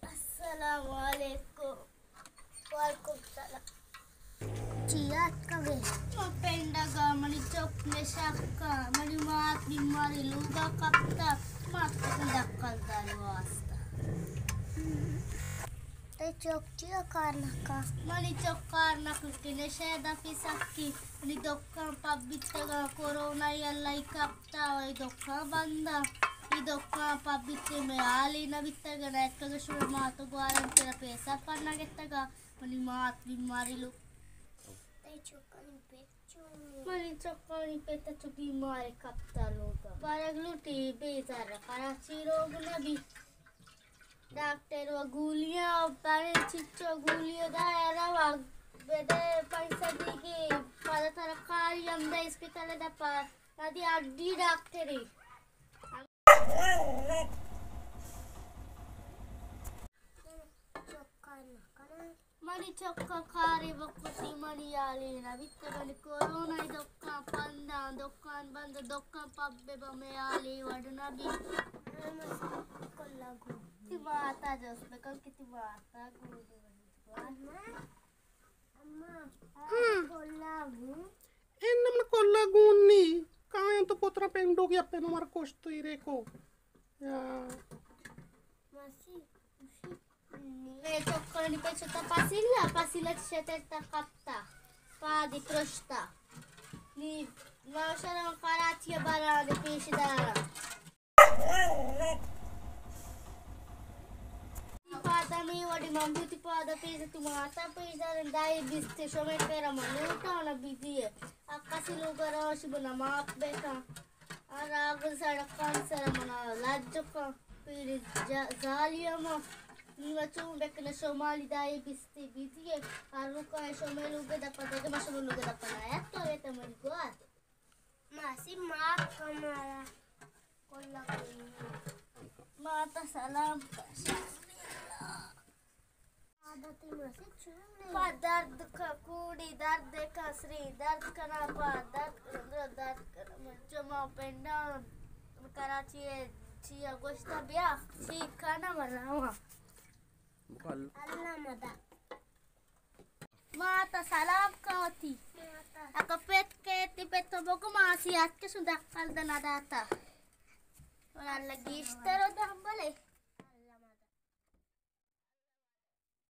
السلام علیکم۔ وعلیکم السلام۔ چیا اتکگے؟ ما پنڈگا، منی چک نشکا، منی مات بیماری لوگا کپتا، ما اتکگاں دکل دار واسطہ۔ تئی چک چیا کار نکا؟ منی چک کار نکا کہ نشہ دپی سکی، منی دکان پب بیتگا، کرونا یلہ کپ تا اے دکان بندا، اے دکان پبیتے مئے حالی نہ بیتگ، نہ اتکگ شمئے مات و گواران ترا پیسہ پر نہ گتگا، منی مات بیماری لو۔ تئی چکانی پت چون؟ منی چکانی پت چو بیمار کپتا لوگا۔ برگ لوٹی بیزار کراچی روگ نبی۔ ڈاکٹر و گولیاں، پرے چچو گولی دایا روا بدے پیسہ دیگی، پدا ترا کاری ہم دے اسپتال دپا، ندی اڈی ڈاکٹری۔ منی چکا کارے بکتی منی حالی نہ بیت، بلے کرونا دکان پنداں، دکان بند، دکان پب بہ بہ مئے حالی وڑ نہ بیت۔ تی ماتا جست بکن کہ تی ماتا گولی وڑی۔ اما، اما، کلا گون۔ اے نمن کلا گون نی، کایاں تو پترا پنڈوک یا پہ نمر کشت تو ایرے کو۔ یا۔ ماسی، ماسی۔ اے چکانی پہ چتا پاسیلا، پاسیلا شتر تا کپتا، پادی پرشتا۔ نی ناشرم کراچی برانے پیش دارا۔ پادا می وڑی من بوتی پادا پیش تو ماتا پیش دارن دائی بیستے شمے پیرا من لوٹا نہ بیدی ہے۔ اکسی لوگا روش بنا ماپ بیکا۔ آ راگ سڑکان سر منا لجکا۔ پیر جا-، زالی اما۔ نیما چون بیکنا شمالی دائی بیستے بیدی ہے۔ آ روکا شمے لوگے دپا دگے ما شمے لوگے دپا نایا تو ہے تمری گوات۔ ماسی مات ہمارا کلا کوئی نہیں۔ ماتا سلام کا۔ عادتی ماسی چون نہیں؟ پا درد کا کوڑی، درد کا سری، درد کنا پا، درد کنا، درد کنا من چما پنڈا کراچی ہے، چیا گوشتا بیا، ٹھیک کنا مراوا۔ اللہ مدد۔ ماتا سلام کن وتی۔ اگہ پت کیت، پت بگو ماسی اتکہ شون دکل دنا داتا۔ اور اللہ گیشتر و دم بلے۔